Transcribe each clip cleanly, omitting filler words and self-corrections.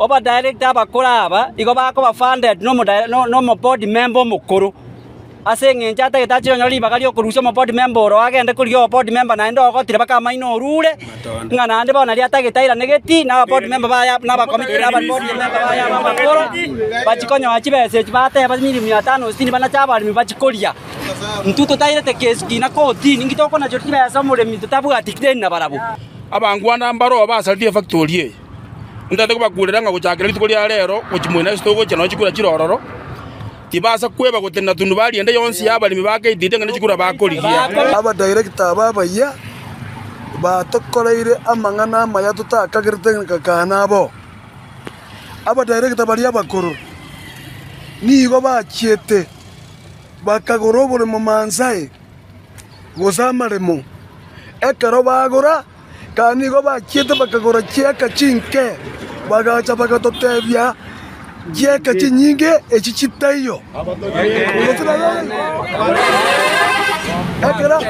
Obadirector abakoro aba igo bakoba funded nomo board member omokoro. Ase engencho atagete achie onyore ribaga riokorusia omo board member oro agende korigia obo board member naende ogotire mpaka amaino orure, ng'a naende bono nario atagete airane geti na aba board member baye na aba committee na aba board member baye aba abakoro bachie konyoa chibesa echi bateba milioni mia tano sitini banache abaremi bachie koria. Intwe totairete kesi kina kotini, inki tokonacheria chibesa omoremi totabwati deni nabarabwo. Abangwana mbaroo basaretie efactori eye. Ntagete kobakurera ng'a gochakera rituko ria rero gochia moino ase togochia nonye chikura chire ororo, tibasa kweba gotenena tundubari ende yonsi y'abaremi ba KTT ng'a ne chikura bakorigia. Abadirector aba abayia batokoreire amang'ana amaya totakagerete ng'a kaa nabo. Abadirector baria abakoro nigo bachiete bakagora oboremo Mansae gose amaremo. Ekero bagora, kaa nigo bachiete bakagora chieka chinke, bagacha bagatotebia, Chieka chinyinge echi chitaiyo. Gose Ekero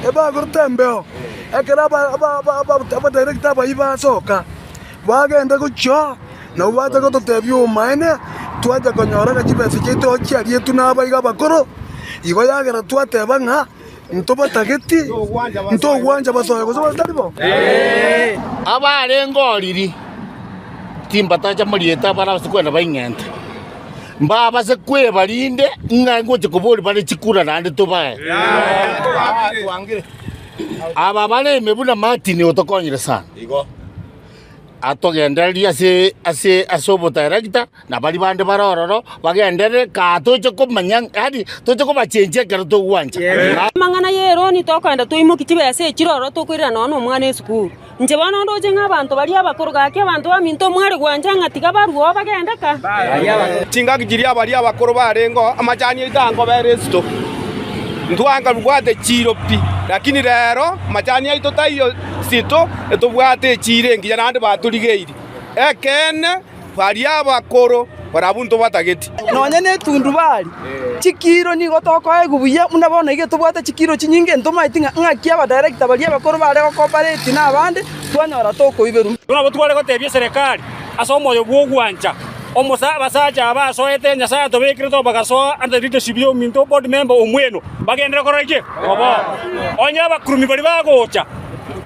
ebagorete embeo, ekero abadirector abayio basoka, bagenda gochia nabo bacha gototebia obomaene, twacha konyora ng'a chibesa chiaito chiarietwe nabaiga abakoro, igo yagera twateba ng'a Ntobatageti, ntogwancha basoe gose batari bo. Abarenge oriri, timbatacha moriete abare ase kwenda baing'ente, mbabase kweba rinde ng'a ngocha koboria bare chikura naende tobae. Aba bare ime buna Martin otokonyire sana. Atogendererie ase ase ase obotaerekta, na baria bande bare ororo bagenderere kaa toche komanya yaani toche kobachenchia ekero togwancha. Amang'ana y'eroni tokoenda toimokie chibesa echi roro tokoirera nonya na omwana esukuru. Inche bono ndoche ng'a abanto baria abakoro gaki abanto baminto mware gwancha ng'a tiga barue oo bagende ka. Chingaki chiria baria abakoro barengeo, amachani aito ankobera esito, ntwakabwate chiiro pi, lakini rero amachani aito taiyo. Sito etobwate echiira engiya naende batorigeiri. Ekeene, baria abakoro barabwo ntobatageti. Nonya netundubari, chikiro nigo tokoegwa buya, buna bono iga tobwate chikiro chinyinge ntomaeti ng'a ng'aki abadirector baria abakoro bare gocooperate na abande, twanyora tokoiberwa. Nabo tware gotebia eserekari ase omoyo bw'ogwancha omosa abasacha aba asoete Nyasae atobekerete bagasoa under the leadership y'ominto board member Omweno bagenderere korora ki? Obo. Onye abakurumi baria bagocha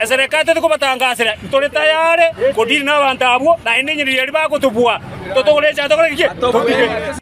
eserekari teri kobatangasera ntore tayare kodili nabanto abwo naende enyene riria bagotobua totogore echaye tokore ki? Totige.